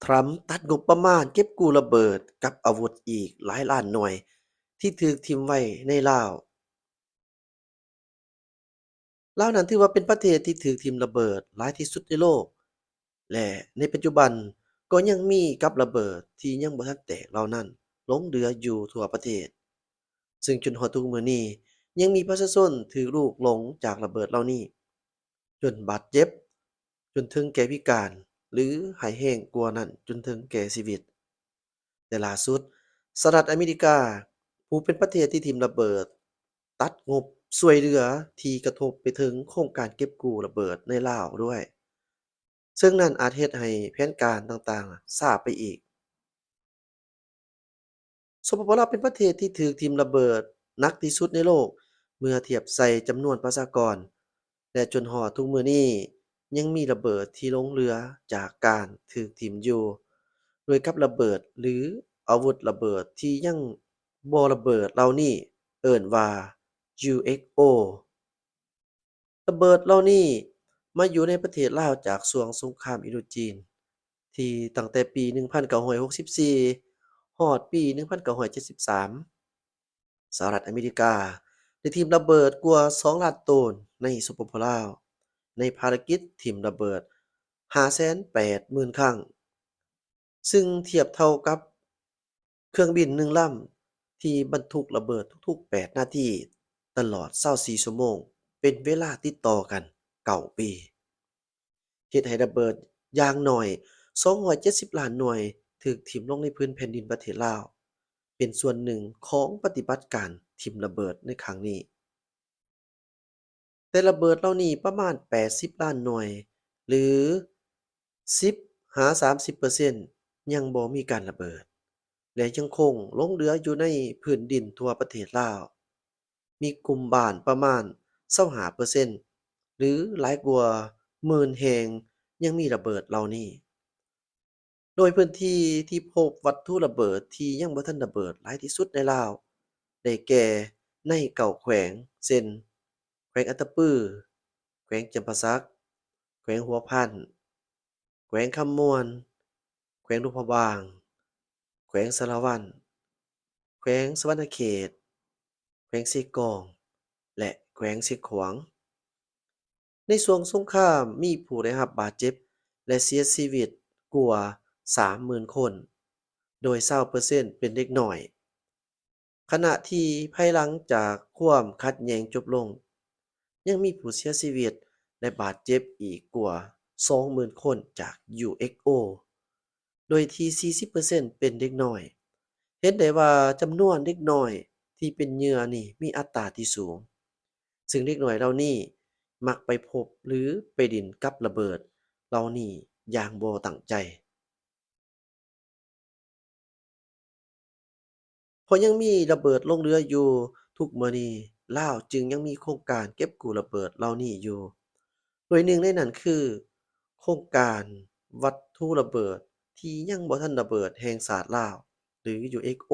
ທຣຳຕັດງົບປະມານເກັບກູ້ລະເບີດກັບອາວຸດອີກຫຼາຍລ້ານໜ່ວຍທີ່ຖືກຖິ້ມໄວ້ໃນລາວ. ລາວນັ້ນຖືວ່າເປັນປະເທດທີ່ຖືກຖິ້ມລະເບີດຫຼາຍທີ່ສຸດໃນໂລກ ແລະ ໃນປັດຈຸບັນກໍຍັງມີກັບລະເບີດທີ່ຍັງບໍ່ທັນແຕກເຫຼົ່ານັ້ນຫຼົງເຫຼືອຢູ່ທົ່ວປະເທດ, ເຊິ່ງຈົນຮອດທຸກມື້ນີ້ຍັງມີປະຊາຊົນຖືກລູກຫຼົງຈາກລະເບີດເຫຼົ່ານີ້ ຈົນບາດເຈັບ, ຈົນເຖິງແກ່ພິການ ຫຼື ຮ້າຍແຮງກວ່ານັ້ນຈົນເຖິງແກ່ຊີວິດ. ແຕ່ລ່າສຸດ, ສະຫະລັດອາເມລິກາ ຜູ້ເປັນປະເທດທີ່ຖິ້ມລະເບີດ ຕັດງົບຊ່ວຍເຫຼືອທີ່ກະທົບໄປເຖິງໂຄງການເກັບກູ້ລະເບີດໃນລາວດ້ວຍ, ເຊິ່ງນັ້ນອາດເຮັດໃຫ້ແຜນການຕ່າງໆຊ້າໄປອີກ. ສປປ ລາວ ເປັນປະເທດທີ່ຖືກຖິ້ມລະເບີດໜັກທີ່ສຸດໃນໂລກ ເມື່ອທຽບໃສ່ຈຳນວນປະຊາກອນ ແລະ ຈົນຮອດທຸກມື້ນີ້ ຍັງມີລະເບີດທີ່ຫຼົງເຫຼືອຈາກການຖືກຖິ້ມຢູ່, ໂດຍກັບລະເບີດ ຫຼື ອາວຸດລະເບີດທີ່ຍັງບໍ່ລະເບີດເຫຼົ່ານີ້ເອີ້ນວ່າ ຢູເອັຟໂອ. ລະເບີດເຫຼົ່ານີ້ມາຢູ່ໃນປະເທດລາວຈາກຊ່ວງສົງຄາມອິນໂດຈີນ ທີ່ຕັ້ງແຕ່ປີໜຶ່ງພັນເກົ້າຮ້ອຍຫົກສິບສີ່ ຮອດປີໜຶ່ງພັນເກົ້າຮ້ອຍເຈັດສິບສາມ. ສະຫະລັດອາເມລິກາໄດ້ຖິ້ມລະເບີດກວ່າສອງລ້ານໂຕນໃນ ສປປ ລາວ ໃນພາລະກິດຖິ້ມລະເບີດຫ້າແສນແປດໝື່ນຄັ້ງ, ຊຶ່ງທຽບເທົ່າກັບເຄື່ອງບິນໜຶ່ງລຳທີ່ບັນທຸກລະເບີດທຸກໆແປດນາທີ ຕະຫຼອດຊາວສີ່ຊົ່ວໂມງ ເປັນເວລາຕິດຕໍ່ກັນເກົ້າປີ. ເຮັດໃຫ້ລະເບີດຢ່າງໜ້ອຍສອງຮ້ອຍເຈັດສິບລ້ານໜ່ວຍຖືກຖິ້ມລົງໃນພື້ນແຜ່ນດິນປະເທດລາວ ເປັນສ່ວນໜຶ່ງຂອງປະຕິບັດການຖິ້ມລະເບີດໃນຄັ້ງນີ້. ແຕ່ລະເບີດເຫຼົ່ານີ້ປະມານແປດສິບລ້ານໜ່ວຍ ຫຼື ສິບຫາສາມສິບເປີເຊັນ ຍັງບໍ່ມີການລະເບີດ ແລະ ຍັງຄົງຫຼົງເຫຼືອຢູ່ໃນພື້ນດິນທົ່ວປະເທດລາວ. ມີກຸ່ມບ້ານປະມານຊາວຫ້າເປີເຊັນ ຫຼື ຫຼາຍກວ່າໝື່ນແຫ່ງ ຍັງມີລະເບີດເຫຼົ່ານີ້. ໂດຍພື້ນທີ່ທີ່ພົບວັດຖຸລະເບີດທີ່ຍັງບໍ່ທັນລະເບີດຫຼາຍທີ່ສຸດໃນລາວ ໄດ້ແກ່ໃນເກົ້າແຂວງ ເຊັ່ນ ແຂວງອັດຕະປື, ແຂວງຈຳປາສັກ, ແຂວງຫົວພັນ, ແຂວງຄຳມ່ວນ, ແຂວງຫຼວງພະບາງ, ແຂວງສາລະວັນ, ແຂວງສະຫວັນນະເຂດ, ແຂວງເຊກອງ ແລະ ແຂວງຊຽງຂວາງ. ໃນຊ່ວງສົງຄາມມີຜູ້ໄດ້ຮັບບາດເຈັບ ແລະ ເສຍຊີວິດກວ່າສາມໝື່ນຄົນ, ໂດຍຊາວເປີເຊັນເປັນເດັກນ້ອຍ. ຂະນະທີ່ພາຍຫຼັງຈາກຄວາມຂັດແຍ່ງຈົບລົງ, ຍັງມີຜູ້ເສຍຊີວິດ ແລະ ບາດເຈັບອີກກວ່າສອງໝື່ນຄົນຈາກ ຢູເອັຟໂອ, ໂດຍທີ່ສີ່ສິບເປີເຊັນເປັນເດັກນ້ອຍ. ເຫັນໄດ້ວ່າຈຳນວນເດັກນ້ອຍທີ່ເປັນເຫຍື່ອນີ້ມີອັດຕາທີ່ສູງ, ຊຶ່ງເດັກນ້ອຍເຫຼົ່ານີ້ມັກໄປພົບ ຫຼື ໄປຫຼິ້ນກັບລະເບີດເຫຼົ່ານີ້ຢ່າງບໍ່ຕັ້ງໃຈ. ເພາະຍັງມີລະເບີດຫຼົງເຫຼືອຢູ່, ທຸກມື້ນີ້ລາວຈຶ່ງຍັງມີໂຄງການເກັບກູ້ລະເບີດເຫຼົ່ານີ້ຢູ່. ໂດຍໜຶ່ງໃນນັ້ນຄື ໂຄງການວັດຖຸລະເບີດທີ່ຍັງບໍ່ທັນລະເບີດແຫ່ງຊາດລາວ ຫຼື ຢູເອັຟໂອ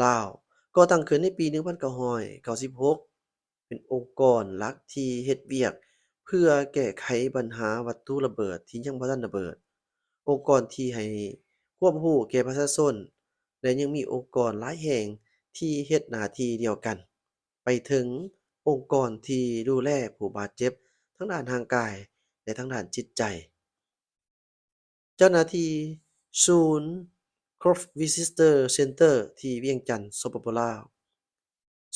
ລາວ ກໍ່ຕັ້ງຂຶ້ນໃນປີໜຶ່ງພັນເກົ້າຮ້ອຍເກົ້າສິບຫົກ ເປັນອົງກອນຫຼັກທີ່ເຮັດວຽກເພື່ອແກ້ໄຂບັນຫາວັດຖຸລະເບີດທີ່ຍັງບໍ່ທັນລະເບີດ, ອົງກອນທີ່ໃຫ້ຄວາມຮູ້ແກ່ປະຊາຊົນ ແລະ ຍັງມີອົງກອນຫຼາຍແຫ່ງທີ່ເຮັດໜ້າທີ່ດຽວກັນ, ໄປເຖິງອົງກອນທີ່ດູແລຜູ້ບາດເຈັບທາງດ້ານຮ່າງກາຍ ແລະ ທາງດ້ານຈິດໃຈ. ເຈົ້າໜ້າທີ່ສູນ Grove Visitor Center ທີ່ວຽງຈັນ ສປປ ລາວ,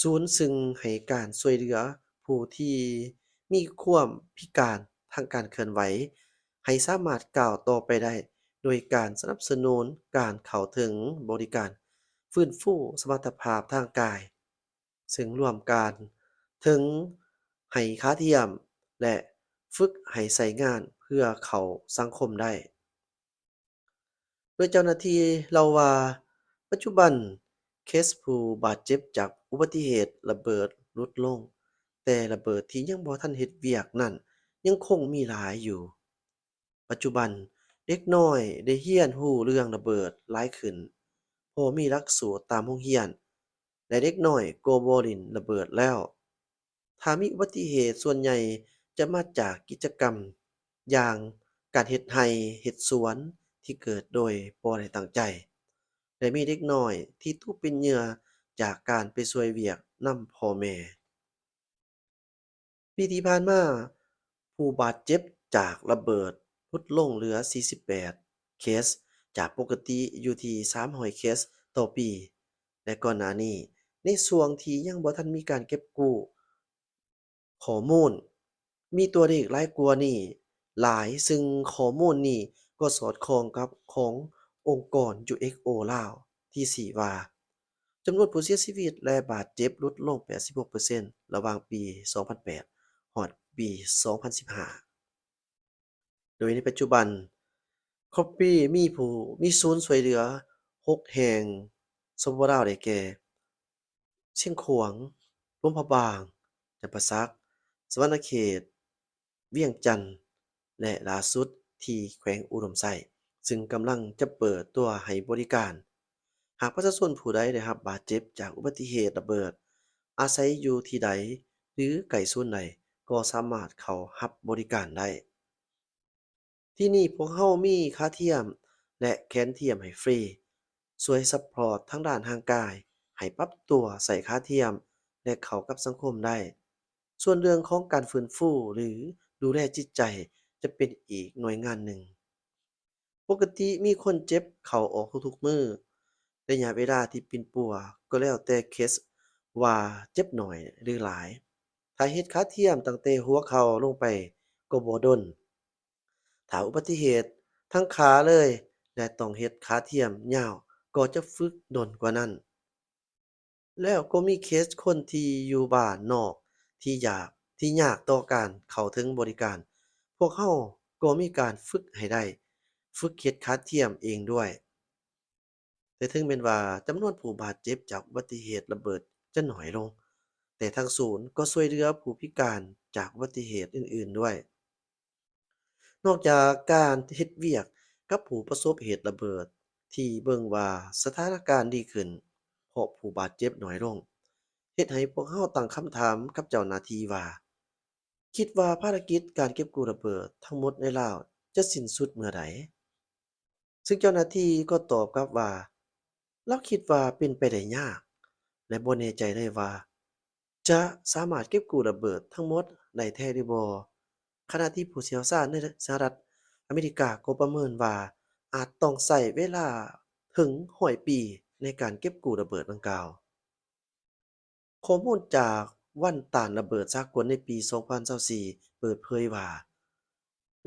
ສູນຊຶ່ງໃຫ້ການຊ່ວຍເຫຼືອຜູ້ທີ່ມີຄວາມພິການທາງການເຄື່ອນໄຫວ ໃຫ້ສາມາດກ້າວຕໍ່ໄປໄດ້ ໂດຍການສະໜັບສະໜູນການເຂົ້າເຖິງບໍລິການຟື້ນຟູສະມັດຕະພາບທາງກາຍ, ເຊິ່ງລວມການເຖິງໃຫ້ຂາທຽມ ແລະ ຝຶກໃຫ້ໃຊ້ງານເພື່ອເຂົ້າສັງຄົມໄດ້. ໂດຍເຈົ້າໜ້າທີ່ເລົ່າວ່າ ປັດຈຸບັນເຄສຜູ້ບາດເຈັບຈາກອຸບັດຕິເຫດລະເບີດຫຼຸດລົງ, ແຕ່ລະເບີດທີ່ຍັງບໍ່ທັນເຮັດວຽກນັ້ນຍັງຄົງມີຫຼາຍຢູ່. ປັດຈຸບັນເດັກນ້ອຍໄດ້ຮຽນຮູ້ເລື່ອງລະເບີດຫຼາຍຂຶ້ນ, ເພາະມີຫຼັກສູດຕາມໂຮງຮຽນ ແລະ ເດັກນ້ອຍກໍບໍ່ຫຼິ້ນລະເບີດແລ້ວ. ຖ້າມີອຸບັດຕິເຫດ, ສ່ວນໃຫຍ່ຈະມາຈາກກິດຈະກຳ ຢ່າງການເຮັດໄຮ່, ເຮັດສວນ, ທີ່ເກີດໂດຍບໍ່ໄດ້ຕັ້ງໃຈ ແລະ ມີເດັກນ້ອຍທີ່ຕົກເປັນເຫຍື່ອຈາກການໄປຊ່ວຍວຽກນຳພໍ່ແມ່. ປີທີ່ຜ່ານມາ, ຜູ້ບາດເຈັບຈາກລະເບີດຫຼຸດລົງເຫຼືອສີ່ສິບແປດເຄສ ຈາກປົກກະຕິຢູ່ທີ່ສາມຮ້ອຍເຄສຕໍ່ປີ ແລະ ກ່ອນໜ້ານີ້, ໃນຊ່ວງທີ່ຍັງບໍ່ທັນມີການເກັບກູ້ຂໍ້ມູນ, ມີຕົວເລກຫຼາຍກວ່ານີ້ຫຼາຍ, ຊຶ່ງຂໍ້ມູນນີ້ກໍສອດຄ່ອງກັບຂອງອົງກອນ UXO ລາວ ທີ່ຊີ້ວ່າ ຈຳນວນຜູ້ເສຍຊີວິດ ແລະ ບາດເຈັບຫຼຸດລົງແປດສິບຫົກເປີເຊັນ ລະຫວ່າງປີສອງພັນແປດ ຮອດປີສອງພັນສິບຫ້າ. ໂດຍໃນປັດຈຸບັນ COPE ມີຜູ້ ມີສູນຊ່ວຍເຫຼືອຫົກແຫ່ງ ສປປ ລາວ ໄດ້ແກ່ ຊຽງຂວາງ, ຫຼວງພະບາງ, ຈຳປາສັກ, ສະຫວັນນະເຂດ, ວຽງຈັນ ແລະ ຫຼ້າສຸດທີ່ແຂວງອຸດົມໄຊ, ຊຶ່ງກຳລັງຈະເປີດຕົວໃຫ້ບໍລິການ. ຫາກປະຊາຊົນຜູ້ໃດໄດ້ຮັບບາດເຈັບຈາກອຸບັດຕິເຫດລະເບີດ, ອາໄສຢູ່ທີ່ໃດ ຫຼື ໃກ້ສູນໃດ, ກໍສາມາດເຂົ້າຮັບບໍລິການໄດ້. ທີ່ນີ້ພວກເຮົາມີຂາທຽມ ແລະ ແຂນທຽມໃຫ້ຟຣີ, ຊ່ວຍຊັບພອດທາງດ້ານຮ່າງກາຍ, ໃຫ້ປັບຕົວໃສ່ຂາທຽມ ແລະ ເຂົ້າກັບສັງຄົມໄດ້. ສ່ວນເລື່ອງຂອງການຟື້ນຟູ ຫຼື ດູແລຈິດໃຈ ຈະເປັນອີກໜ່ວຍງານໜຶ່ງ. ປົກກະຕິມີຄົນເຈັບເຂົ້າອອກທຸກໆມື້. ໄລຍະເວລາທີ່ປິ່ນປົວກໍແລ້ວແຕ່ເຄສວ່າເຈັບໜ້ອຍ ຫຼື ຫຼາຍ. ຖ້າເຮັດຂາທຽມຕັ້ງແຕ່ຫົວເຂົ່າລົງໄປກໍບໍ່ດົນ. ຖ້າອຸບັດຕິເຫດທັງຂາເລີຍ ແລະ ຕ້ອງເຮັດຂາທຽມຍາວ ກໍຈະຝຶກດົນກວ່ານັ້ນ. ແລ້ວກໍມີເຄສຄົນທີ່ຢູ່ບ້ານນອກທີ່ຢາກ ທີ່ຍາກຕໍ່ການເຂົ້າເຖິງບໍລິການ. ພວກເຮົາກໍມີການຝຶກໃຫ້ໄດ້, ຝຶກເຮັດຂາທຽມເອງດ້ວຍ. ແຕ່ເຖິງແມ່ນວ່າຈຳນວນຜູ້ບາດເຈັບຈາກອຸບັດຕິເຫດລະເບີດຈະໜ້ອຍລົງ, ແຕ່ທາງສູນກໍຊ່ວຍເຫຼືອຜູ້ພິການຈາກອຸບັດຕິເຫດອື່ນໆດ້ວຍ. ນອກຈາກການເຮັດວຽກກັບຜູ້ປະສົບເຫດລະເບີດ ທີ່ເບິ່ງວ່າສະຖານະການດີຂຶ້ນ ເພາະຜູ້ບາດເຈັບໜ້ອຍລົງ, ເຮັດໃຫ້ພວກເຮົາຕັ້ງຄຳຖາມກັບເຈົ້າໜ້າທີ່ວ່າ ຄິດວ່າພາລະກິດການເກັບກູ້ລະເບີດທັງໝົດໃນລາວຈະສິ້ນສຸດເມື່ອໃດ? ຊຶ່ງເຈົ້າໜ້າທີ່ກໍຕອບກັບວ່າ ລາວຄິດວ່າເປັນໄປໄດ້ຍາກ ແລະ ບໍ່ແນ່ໃຈເລີຍວ່າຈະສາມາດເກັບກູ້ລະເບີດທັງໝົດໄດ້ແທ້ຫຼືບໍ່, ຂະນະທີ່ຜູ້ຊ່ຽວຊານໃນສະຫະລັດອາເມລິກາກໍປະເມີນວ່າອາດຕ້ອງໃຊ້ເວລາເຖິງຮ້ອຍປີໃນການເກັບກູ້ລະເບີດດັ່ງກ່າວ. ຂໍ້ມູນຈາກວັນຕ້ານລະເບີດສາກົນໃນປີສອງພັນຊາວສີ່ເປີດເຜີຍວ່າ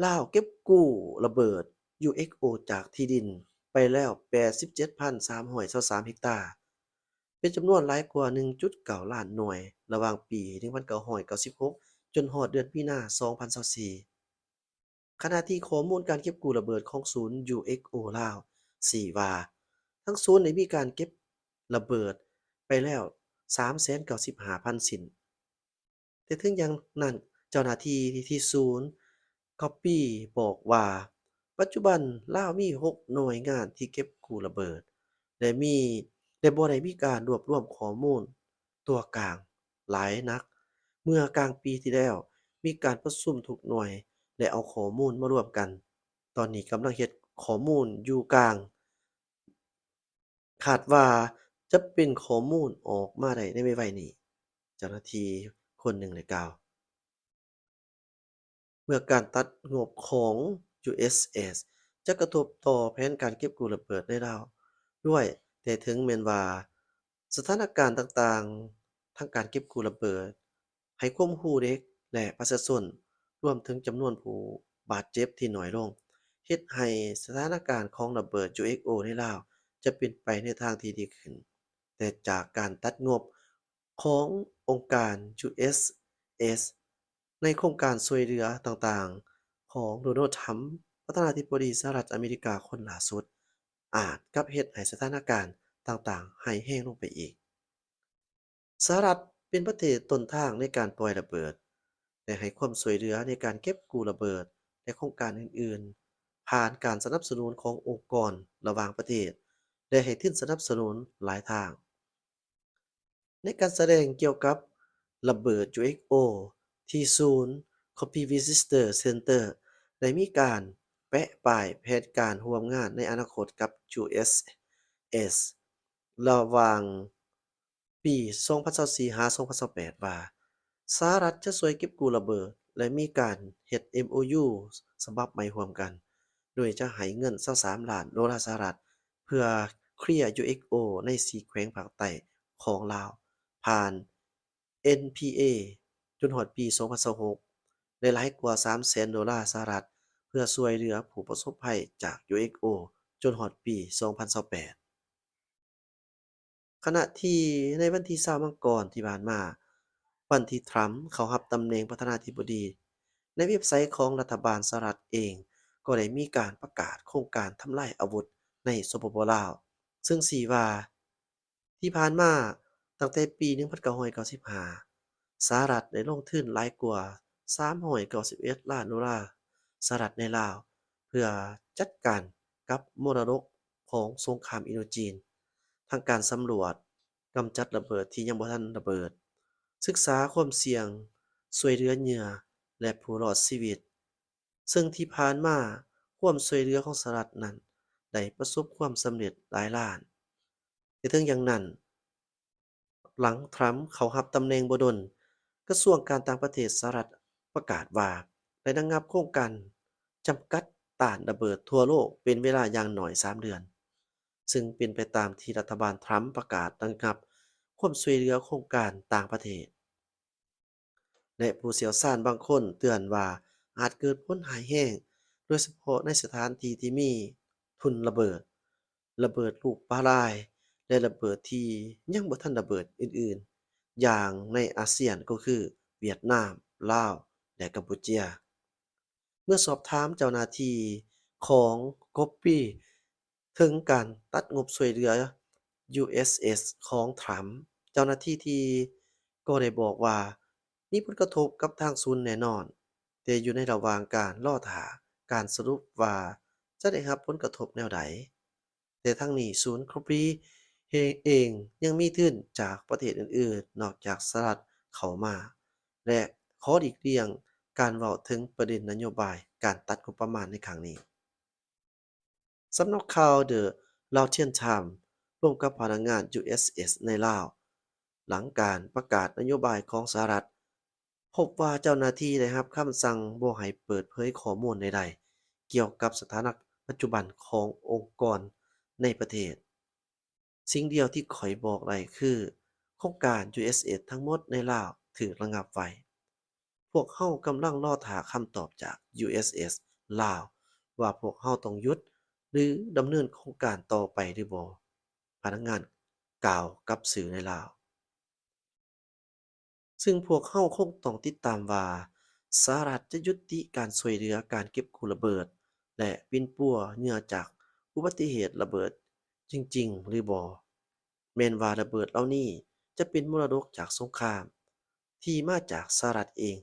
ລາວເກັບກູ້ລະເບີດ UXO ຈາກທີ່ດິນໄປແລ້ວແປດສິບເຈັດພັນສາມຮ້ອຍຊາວສາມເຮັກຕາ, ເປັນຈຳນວນຫຼາຍກວ່າໜຶ່ງຈຸດເກົ້າລ້ານໜ່ວຍ ລະຫວ່າງປີໜຶ່ງພັນເກົ້າຮ້ອຍເກົ້າສິບຫົກ ຈົນຮອດເດືອນມີນາສອງພັນຊາວສີ່. ຂະນະທີ່ຂໍ້ມູນການເກັບກູ້ລະເບີດຂອງສູນ UXO ລາວ ຊີ້ວ່າ ທາງສູນໄດ້ມີການເກັບລະເບີດໄປແລ້ວສາມແສນເກົ້າສິບຫ້າພັນຊິ້ນ. ແຕ່ເຖິງຢ່າງນັ້ນ, ເຈົ້າໜ້າທີ່ທີ່ສູນ COPE ບອກວ່າ ປັດຈຸບັນລາວມີຫົກໜ່ວຍງານທີ່ເກັບກູ້ລະເບີດ ແລະ ມີ ແລະ ບໍ່ໄດ້ມີການລວບລວມຂໍ້ມູນຕົວກາງຫຼາຍນັກ. ເມື່ອກາງປີທີ່ແລ້ວ ມີການປະຊຸມທຸກໜ່ວຍ ແລະ ເອົາຂໍ້ມູນມາລວມກັນ. ຕອນນີ້ກຳລັງເຮັດຂໍ້ມູນຢູ່ກາງ. ຄາດວ່າຈະເປັນຂໍ້ມູນອອກມາໄດ້ໃນໄວໆນີ້, ເຈົ້າໜ້າທີ່ຄົນໜຶ່ງໄດ້ກ່າວ. ເມື່ອການຕັດງົບຂອງ USAID ຈະກະທົບຕໍ່ແຜນການເກັບກູ້ລະເບີດໃນລາວດ້ວຍ, ແຕ່ເຖິງແມ່ນວ່າສະຖານະການຕ່າງໆ ທາງການເກັບກູ້ລະເບີດ ໃຫ້ຄວາມຮູ້ເດັກ ແລະ ປະຊາຊົນ, ລວມເຖິງຈຳນວນຜູ້ບາດເຈັບທີ່ໜ້ອຍລົງ, ເຮັດໃຫ້ສະຖານະການຂອງລະເບີດ UXO ໃນລາວຈະເປັນໄປໃນທາງທີ່ດີຂຶ້ນ. ແຕ່ຈາກການຕັດງົບຂອງອົງການ USAID ໃນໂຄງການຊ່ວຍເຫຼືອຕ່າງໆຂອງໂດນັລ ທຣຳ ປະທານາທິບໍດີສະຫະລັດອາເມລິກາຄົນລ່າສຸດ ອາດກັບເຮັດໃຫ້ສະຖານະການຕ່າງໆຮ້າຍແຮງລົງໄປອີກ. ສະຫະລັດເປັນປະເທດຕົ້ນທາງໃນການປ່ອຍລະເບີດ ແລະ ໃຫ້ຄວາມຊ່ວຍເຫຼືອໃນການເກັບກູ້ລະເບີດ ແລະ ໂຄງການອື່ນໆ ຜ່ານການສະໜັບສະໜູນຂອງອົງກອນລະຫວ່າງປະເທດ ແລະ ໃຫ້ທຶນສະໜັບສະໜູນຫຼາຍທາງ. ໃນການສະແດງກ່ຽວກັບລະເບີດ UXO ທີ່ສູນ COPE Visitor Center ໄດ້ມີການ ແປະປ້າຍແຜນການຮ່ວມງານໃນອະນາຄົດກັບ ຢູເອສເອສ ລະຫວ່າງປີສອງພັນຊາວສີ່ ຫາ ສອງພັນຊາວແປດ ວ່າ ສະຫະລັດຈະຊ່ວຍເກັບກູ້ລະເບີດ ແລະ ມີການເຮັດ ເອັມໂອຢູ ສະບັບໃໝ່ຮ່ວມກັນ, ໂດຍຈະໃຫ້ເງິນຊາວສາມລ້ານໂດລາສະຫະລັດ ເພື່ອເຄລຍ ຢູເອັກໂອ ໃນສີ່ແຂວງພາກໃຕ້ຂອງລາວ ຜ່ານ ເອັນພີເອ ຈົນຮອດປີສອງພັນຊາວຫົກ ແລະ ຫຼາຍກວ່າສາມແສນໂດລາສະຫະລັດ ເພື່ອຊ່ວຍເຫຼືອຜູ້ປະສົບໄພຈາກ ຢູເອັກໂອ ຈົນຮອດປີສອງພັນຊາວແປດ. ຂະນະທີ່ໃນວັນທີຊາວມັງກອນທີ່ຜ່ານມາ, ວັນທີ່ທຣຳເຂົ້າຮັບຕຳແໜ່ງປະທານາທິບໍດີ, ໃນເວັບໄຊຂອງລັດຖະບານສະຫະລັດເອງກໍໄດ້ມີການປະກາດໂຄງການທຳລາຍອາວຸດໃນ ສປປ ລາວ, ເຊິ່ງຊີ້ວ່າ ທີ່ຜ່ານມາ, ຕັ້ງແຕ່ປີໜຶ່ງພັນເກົ້າຮ້ອຍເກົ້າສິບຫ້າ ສະຫະລັດໄດ້ລົງທຶນຫຼາຍກວ່າສາມຮ້ອຍເກົ້າສິບເອັດລ້ານໂດລາສະຫະລັດໃນລາວ ເພື່ອຈັດການກັບມໍລະດົກຂອງສົງຄາມອິນໂດຈີນ, ທັງການສຳຫຼວດ, ກຳຈັດລະເບີດທີ່ຍັງບໍ່ທັນລະເບີດ, ສຶກສາຄວາມສ່ຽງ, ຊ່ວຍເຫຼືອເຫຍື່ອ ແລະ ຜູ້ລອດຊີວິດ. ເຊິ່ງທີ່ຜ່ານມາ, ຄວາມຊ່ວຍເຫຼືອຂອງສະຫະລັດນັ້ນໄດ້ປະສົບຄວາມສຳເລັດຫຼາຍລ້ານ. ແຕ່ເຖິງຢ່າງນັ້ນ, ຫຼັງທຣຳເຂົ້າຮັບຕຳແໜ່ງບໍ່ດົນ, ກະຊວງການຕ່າງປະເທດສະຫະລັດປະກາດວ່າ ໄດ້ລະງັບໂຄງການຈຳກັດຕ້ານລະເບີດທົ່ວໂລກເປັນເວລາຢ່າງໜ້ອຍສາມເດືອນ, ເຊິ່ງເປັນໄປຕາມທີ່ລັດຖະບານທຣຳປະກາດລະງັບຄວາມຊ່ວຍເຫຼືອໂຄງການຕ່າງປະເທດ. ແລະ ຜູ້ຊ່ຽວຊານບາງຄົນເຕືອນວ່າອາດເກີດຜົນຮ້າຍແຮງ, ໂດຍສະເພາະໃນສະຖານທີ່ທີ່ມີທຸ່ນລະເບີດ, ລະເບີດລູກປະລາຍ ແລະ ລະເບີດທີ່ຍັງບໍ່ທັນລະເບີດອື່ນໆ ຢ່າງໃນອາຊຽນກໍຄືຫວຽດນາມ, ລາວ ແລະ ກຳປູເຈຍ. ເມື່ອສອບຖາມເຈົ້າໜ້າທີ່ຂອງ Copy ເຖິງການຕັດງົບຊ່ວຍເຫຼືອ ຢູເອສເອສ ຂອງທຣຳ, ເຈົ້າໜ້າທີ່ທີ່ກໍໄດ້ບອກວ່າ ມີຜົນກະທົບກັບທາງສູນແນ່ນອນ, ແຕ່ຢູ່ໃນລະຫວ່າງການລໍຖ້າການສະຫຼຸບວ່າຈະໄດ້ຮັບຜົນກະທົບແນວໃດ. ແຕ່ທັງນີ້ ສູນ Copy ເອງຍັງມີທຶນຈາກປະເທດອື່ນໆ ນອກຈາກສະຫະລັດເຂົ້າມາ ແລະ ຂໍຫຼີກລ່ຽງການເວົ້າເຖິງປະເດັນນະໂຍບາຍການຕັດງົບປະມານໃນຄັ້ງນີ້. ສຳນັກຂ່າວ The Laotian Times ຮ່ວມກັບພະນັກງານ ຢູເອສເອສ ໃນລາວ, ຫຼັງການປະກາດນະໂຍບາຍຂອງສະຫະລັດ, ພົບວ່າເຈົ້າໜ້າທີ່ໄດ້ຮັບຄຳສັ່ງບໍ່ໃຫ້ເປີດເຜີຍຂໍ້ມູນໃດໆ ກ່ຽວກັບສະຖານະປັດຈຸບັນຂອງອົງກອນໃນປະເທດ. ສິ່ງດຽວທີ່ຂ້ອຍບອກໄດ້ຄື ໂຄງການ ຢູເອສເອສ ທັງໝົດໃນລາວຖືກລະງັບໄວ້. ພວກເຮົາກຳລັງລໍຖ້າຄຳຕອບຈາກ ຢູເອສເອສ ລາວ ວ່າພວກເຮົາຕ້ອງຢຸດ ຫຼື ດຳເນີນໂຄງການຕໍ່ໄປຫຼືບໍ່, ພະນັກງານກ່າວກັບສື່ໃນລາວ. ຊຶ່ງພວກເຮົາຄົງຕ້ອງຕິດຕາມວ່າ ສະຫະລັດຈະຍຸຕິການຊ່ວຍເຫຼືອການເກັບກູ້ລະເບີດ ແລະ ປິ່ນປົວເຫຍື່ອຈາກອຸບັດຕິເຫດລະເບີດຈິງໆ ຫຼືບໍ່, ແມ່ນວ່າລະເບີດເຫຼົ່ານີ້ຈະເປັນມໍລະດົກຈາກສົງຄາມ ທີ່ມາຈາກສະຫະລັດເອງ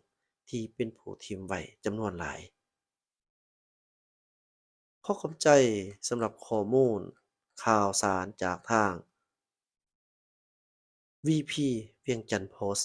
ທີ່ເປັນຜູ້ຖິ້ມໄວ້ຈຳນວນຫຼາຍ. ຂໍຂອບໃຈສຳລັບຂໍ້ມູນຂ່າວສານຈາກທາງ ວີພີ ວຽງຈັນໂພສ.